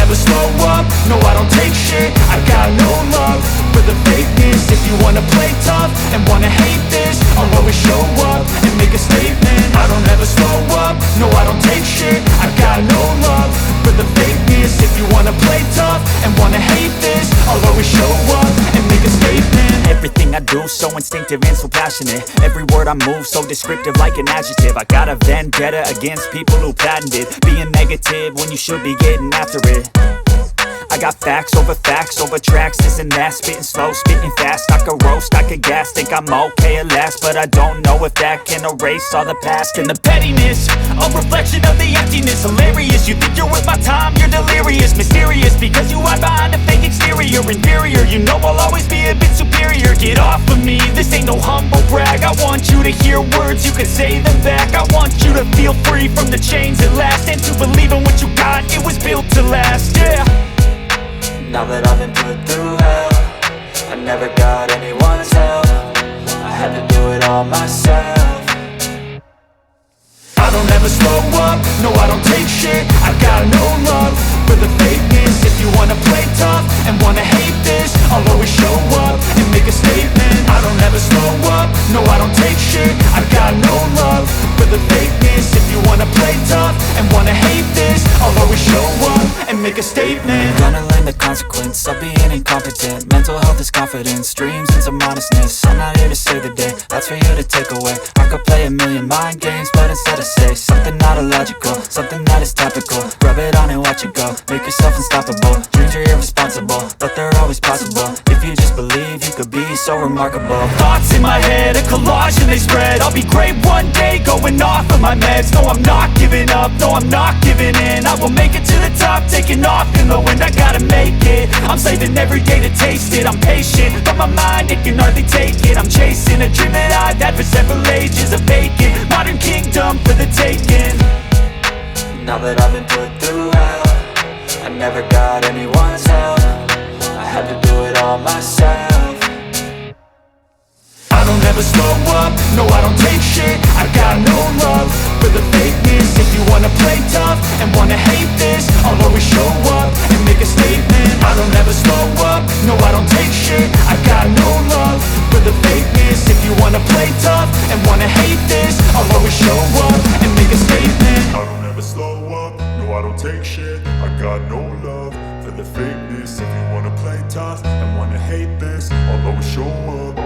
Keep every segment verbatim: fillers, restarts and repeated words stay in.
Never slow up, no, I don't take shit. I got no love for the fakeness. If you wanna play tough and wanna hate this, I'll always show up and make a statement. I don't ever slow up, no, I don't take shit. I got no love for the fakeness. If you wanna play tough and wanna hate this, I'll always show up and make a statement. Everything I do so instinctive and so passionate. Every word I move so descriptive like an adjective. I got a vendetta against people who patented being negative when you should be getting after it. I got facts over facts over tracks, this and that, spitting slow, spitting fast. I could roast, I could gas, think I'm okay at last, but I don't know if that can erase all the past. And the pettiness, a reflection of the emptiness. Hilarious, you think you're worth my time, you're delirious. Mysterious, because you hide behind a fake exterior. Inferior, you know I'll always be a bit superior. Get off of me, this ain't no humble brag. I want you to hear words, you can say them back. I want you to feel free from the chains that last, and to believe in what you got, it was built to last, yeah. Now that I've been put through hell, I never got anyone's help. I had to do it all myself. I don't ever slow up, no, I don't take shit. I got no love for the fakeness. If you wanna play tough and wanna hate this, I'll always show up and make a statement. I don't ever slow up, no, I don't take shit. I got no love for the fakeness. If you wanna play tough and wanna hate this, I'll always show up and make a statement. Gonna learn the consequence of being incompetent. Mental health is confidence, dreams and some honestness. I'm not here to save the day, that's for you to take away. I could play a million mind games, but instead I say something not illogical, something that is topical. Rub it on and watch it go, make yourself unstoppable. Dreams are irresponsible, but they're always possible. If you just believe, you could be so remarkable. Thoughts in my head, a collage and they spread. I'll be great one day, going off of my meds. No, I'm not giving up, no, I'm not giving in. I will make it to the top, taking off in the wind, I gotta make it. I'm saving every day to taste it, I'm patient, but my mind, it can hardly take it. I'm chasing a dream that I've had for several ages, a vacant modern kingdom for the taking. Now that I've been put through hell, I never got anyone's help. I had to do it all myself. I don't ever slow up, no, I don't take shit. I got no love for the fakeness. If you wanna play tough and wanna hate this, I'll always show up and make a statement. I don't ever slow up, no, I don't take shit. I got no love for the fakeness. If you wanna play tough and wanna hate this, I'll always show up and make a statement. I don't ever slow up, no, I don't take shit. I got no love for the fakeness. If you wanna play tough and wanna hate this, I'll always show up.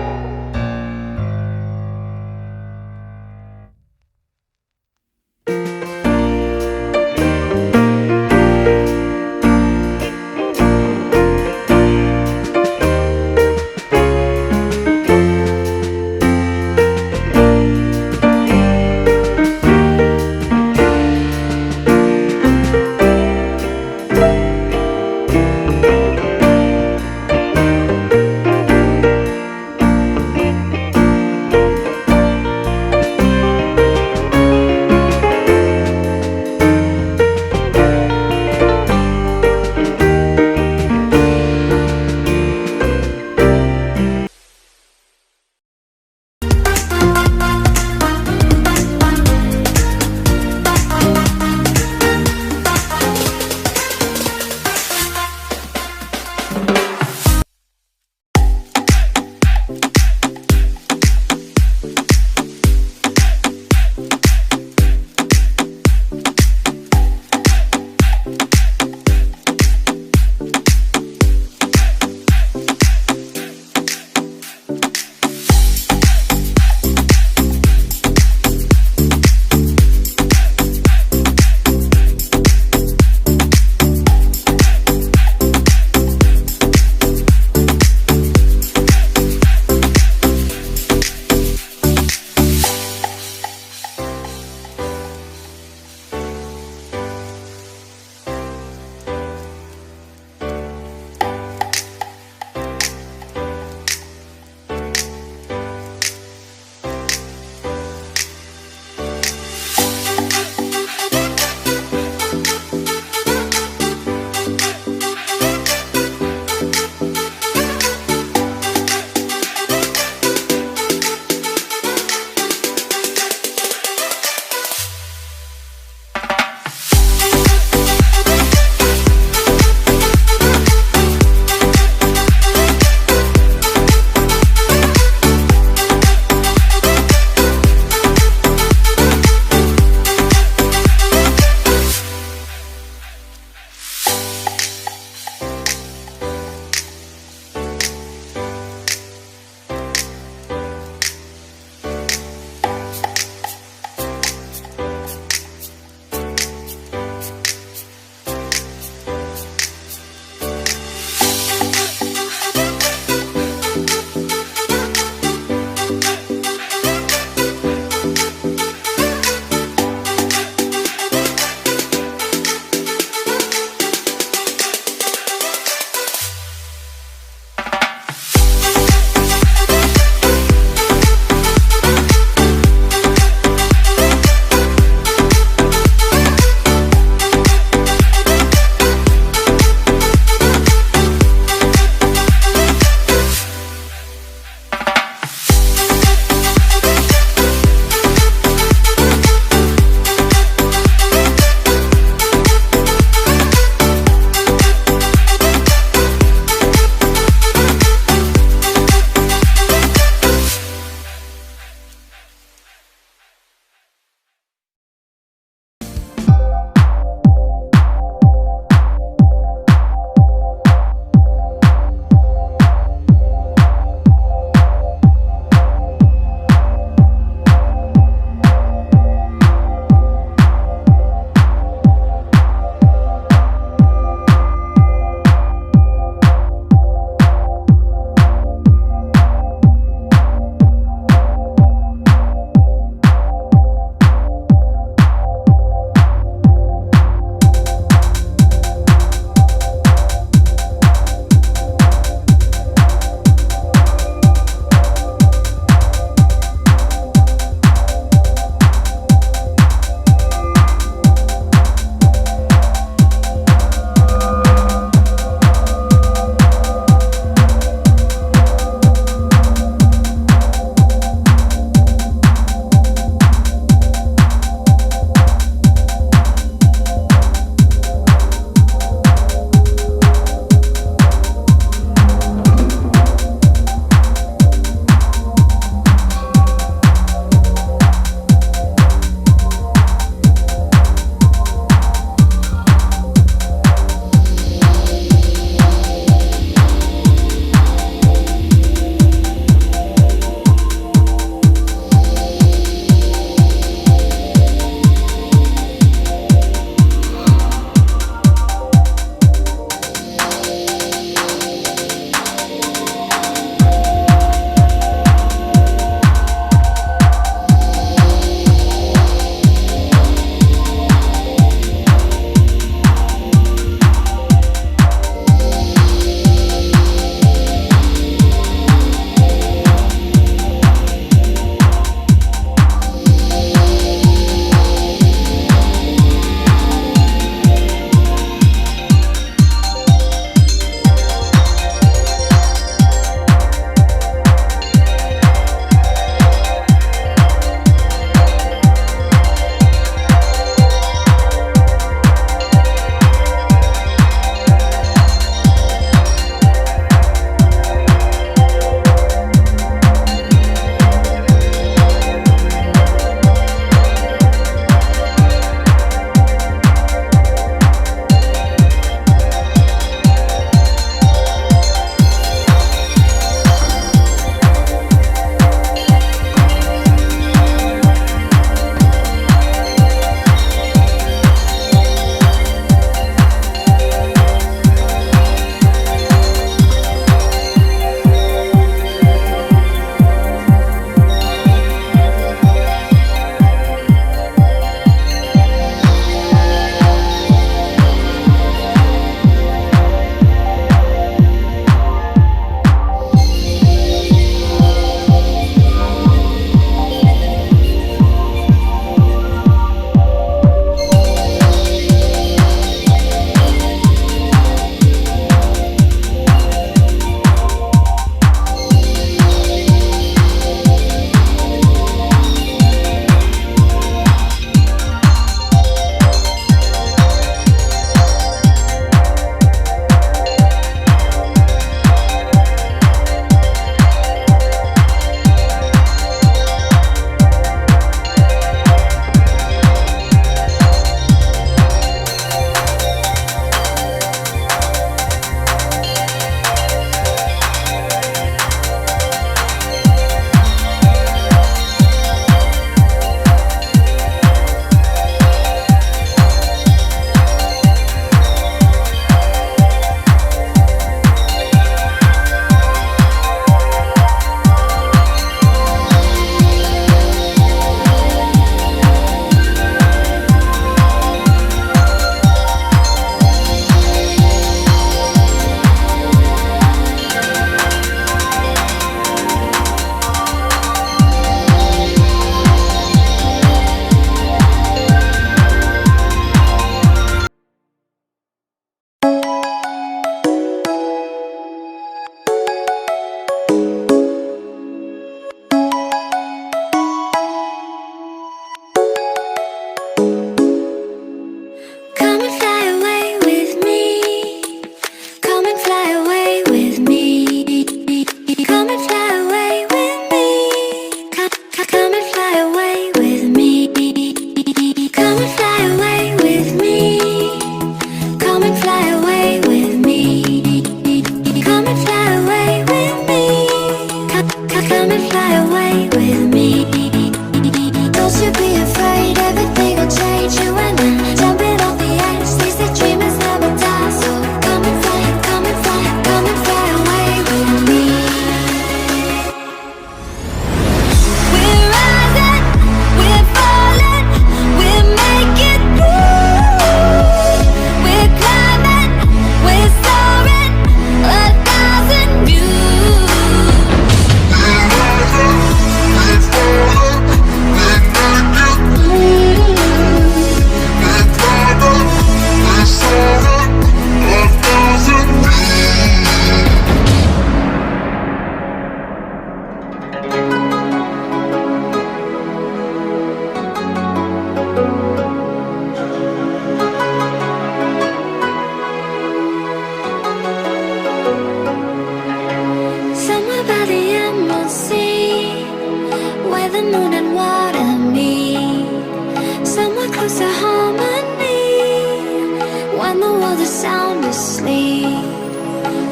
While the sound asleep,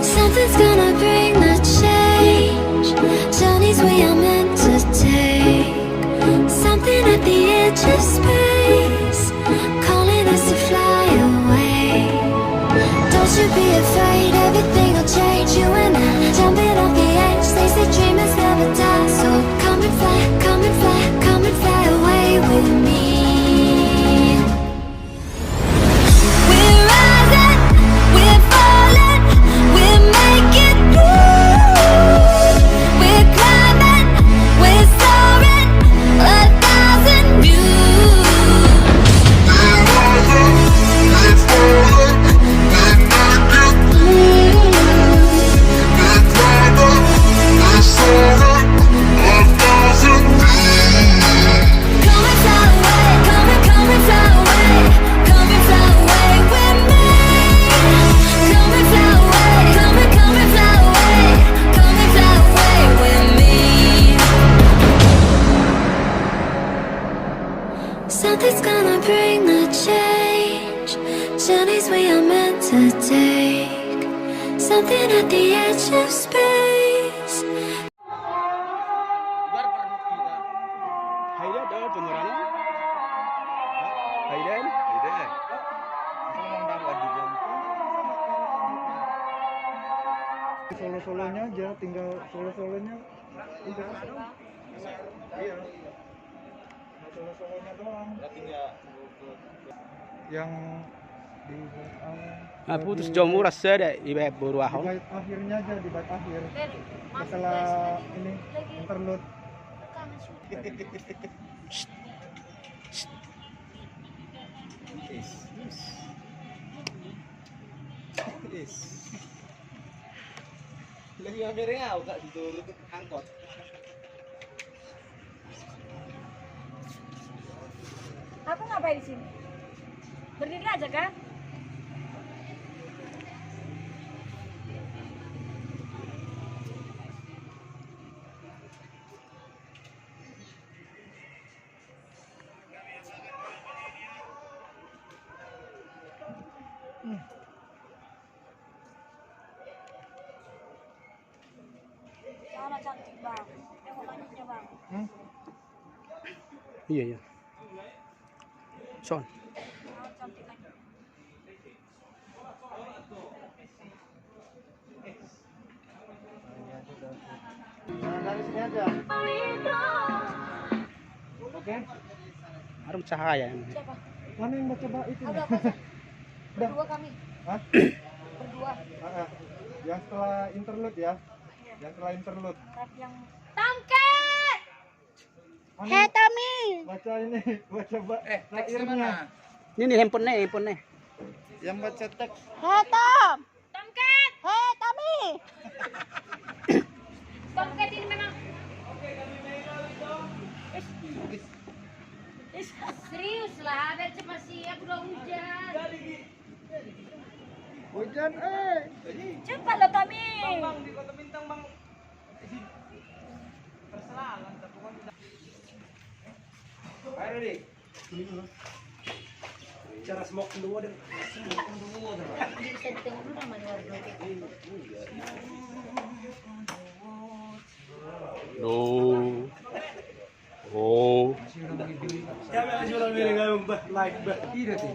something's gonna bring the change. Journeys we are meant to take. Something at the edge of space, calling us to fly away. Don't you be afraid, everything will change. You and I, jumping off the edge. They say dreamers never die, so come and fly, come and fly, come and fly away with me. We're rising, we're falling, we're making moves. We're climbing, we're soaring, a thousand views. We're rising, we're falling, we're making moves. We're climbing, we're soaring, a thousand views. Come and fly away, come and, come and fly away, come and fly away with me. Come and fly away, come and, come and fly away, come and fly away with me. Something's gonna bring the change. Journeys we are meant to take. Something at the edge of space. Haida do pengurana. Haida. Haida. Solo-solonya aja, tinggal solo-solonya. Udah. Iya. Nah, solo-solonya doang. Berarti dia Yang di, anu, ah, putus di, jo murah sada, di bait boru ahon. Di bait akhirnya aja, di bait akhir. Setelah ini, interlude. Is, is. Is. Lagi mamereng au, Kak, di turun angkot. Aku ngapain di sini? Berdiri aja, kan? Sana cantik, Bang. Tengok langitnya, Bang. Hmm? Iya, iya. Son. Sana cantik lagi. Nah, dari sini aja. Oke. Harum cahaya. Siapa? Mana yang baca ba-, itu? Ada apa, Bang? Berdua kami. Hah? Berdua. Ah, ah. Yang setelah interlude ya. Iya. Yang setelah interlude. Rap yang Tangkis! Anu, Hei, Tommy. Baca ini, baca ba-, eh, teksnya syairnya. Mana? Ini nih handphone nih, handphone nih. Yang baca teks. Hei, Tom. Tangkis! Hei, Tommy. Tangkis ini memang. Is, is. Serius lah, biar cepat siap, udah hujan. Hujan, eh. Cepat lah, Tommy. Bang, Bang, di Kota Bintang, Bang. Ayo, Dik. Cara smoke dulu deh. Smoke dulu deh. Bisa ditengok dulu namanya warga. No. Oh. Ya, ya, jual miring ayo, Mbah, like, Mbah. Iya, tuh.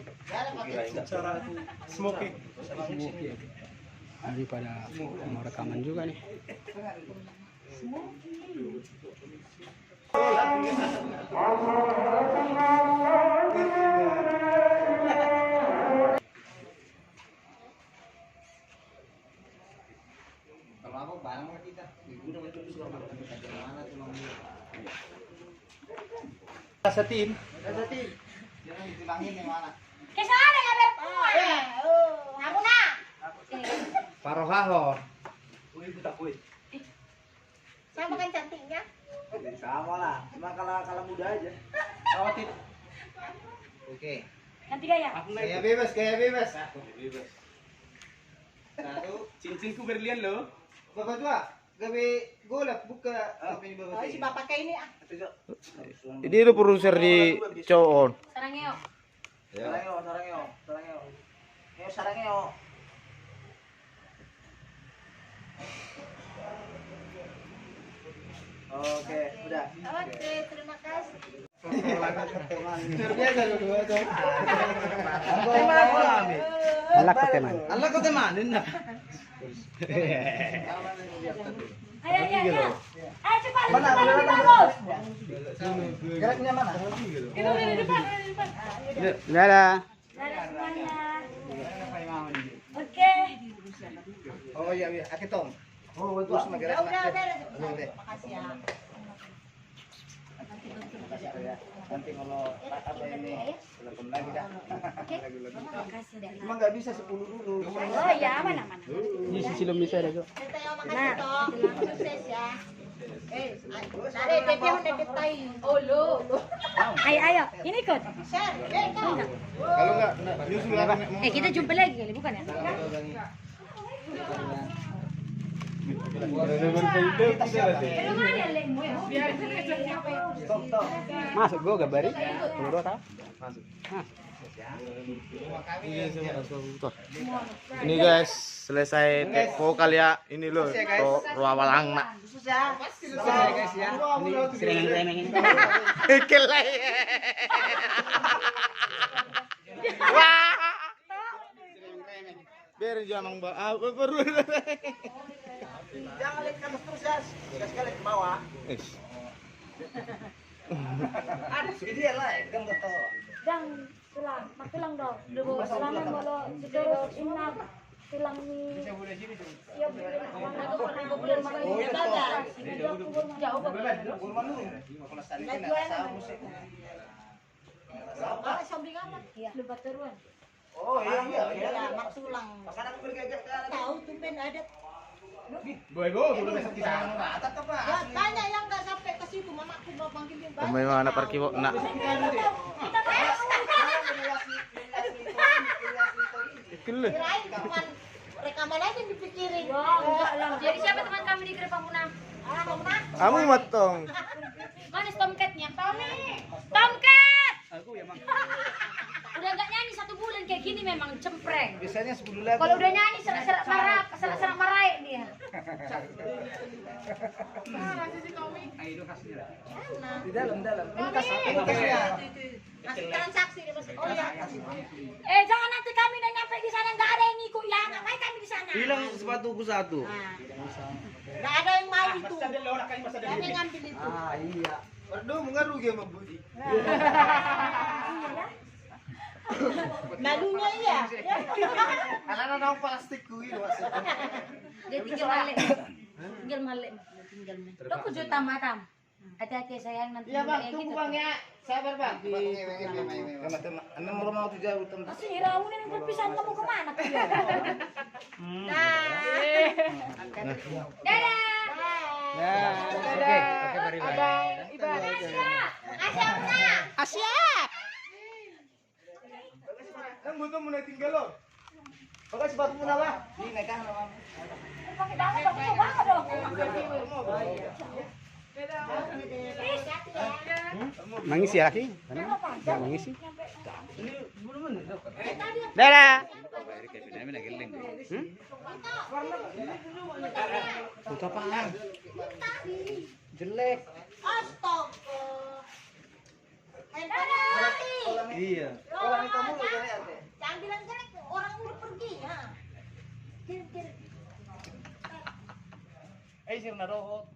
Cara smoke. Smoke. Ini pada mau rekaman juga nih. Kalau apa barang lah kita. Ibu udah mau terus kalau mana tuh, Bang? Rasa tim. Rasa tim. Jangan ditilangin yang mana? Kesana ya, Beb. Ah, ya. Oh, Haruna. Parohaho. Woi, buta, woi. Sama kan cantiknya? Sama lah, cuma kalah, kalah muda aja. Sama tim. Oke. Yang tiga ya? Gaya bebas, gaya bebas. Bebas. Satu. Cincinku berlian loh. Bapak tua, gabe golap buka. Ah. Apa ini bapak? Oh, si bapak kayak ini ah. Ini lo produser di Coon. Sarangeo. Ya. Sarangeo, sarangeo, sarangeo. Ayo, sarang, ayo. Oke, udah. Oke, terima kasih. Luar biasa lu dua tuh. Anak kau teman. Anak kau teman, nah. Ayo, ayo, ayo. Ayo, cepat, cepat, cepat, Bos. Geraknya mana? Itu, di depan, di depan. Dadah. Dadah semuanya. Oke. Oh iya, iya. Ake, Tom. Oh, itu. Udah, udah, beres. Udah, udah. Makasih ya. Nanti kalau apa ini, telepon lagi dah. Oke. Lagi-lagi. Makasih dah. Cuma nggak bisa sepuluh dulu. Oh iya, aman, aman. Ini si Silom bisa ada, Cok. Nah, sukses ya. Eh, ayo, ayo, ini ikut. Kalau nggak, nggak, nyusul lagi. Eh, kita jumpa lagi kali, bukan ya? Masuk gua gabari. Masuk. Nah. Ini guys, selesai take vokal ya. Ini loh, ruang walang nak. Khusus ya. Khusus ya, guys, ya. Ini kremeng-kremeng ini. Kelai. Wah. Biar jangan, Bang. Ah, perlu. Jangan lihat ke atas terus, ya. Sekali-sekali ke bawah. Eish. Aduh, jadi ya lah, kan nggak tahu. Dang, tulang, mak tulang dong. Dulu selama molo seterus inna tulang ni. Iya, betul. Oh, iya, betul. Jauh, Bang. Kalau samping apa? Iya. Lebat teruan. Oh, iya, iya, iya. Iya, mak tulang. Tahu tumben adat. Boy, boy, udah besok kita. Ya, banyak yang nggak sampai ke situ, mamaku mau panggil dia. Pemain mana parkir, Bo? Nak. Kita tahu. Kele. Kirain teman rekaman aja dipikirin. Ya, enggak lah. Jadi siapa teman kami di Gerepa Muna? Ah, Muna. Kamu matong. Mana si Tomcatnya? Tommy. Tomcat! Aku ya, Mang. Udah nggak nyanyi satu bulan kayak gini memang cempreng. Biasanya sepuluh lagu. Kalau udah nyanyi serak-serak marah, serak-serak maraik dia. Ayo, kasih. Di dalam, dalam. Ini kasih. Ini kasih. Kasih transaksi dia, Mas. Oh ya. Eh, jangan nanti kami udah nyampe di sana nggak ada yang ngikut ya, ngapain kami di sana? Hilang sepatuku satu. Nah. Nggak ada yang mau itu. Kami ngambil itu. Ah, iya. Waduh, mengaruh dia sama Budi. Malunya iya. Alana nang plastik kui maksudnya. Dia tinggal malik. Tinggal malik. Tinggal malik. Lo kujo tamatam. Hati-hati sayang, nanti. Iya, Bang, tunggu, Bang, ya. Sabar, Bang. Masih iramu ini perpisahan kamu kemana? Dadah. Dadah. Oke, oke, mari, mari. Abang Iban. Asia. Asia. Nang butuh mulai tinggal lo. Pakai sepatu pun apa? Ini naik kan, Bang. Pakai tangan, pakai coba dong. Mangisi lagi? Mana? Nggak mangisi. Dadah. Hmm? Foto apaan? Jelek. Astaga. Handphone mati. Iya. Kolam hitam mulu, jangan ya, Teh. Jangan bilang jelek, orang udah pergi, ya. Kirim, kirim. Eh, sirna dohot.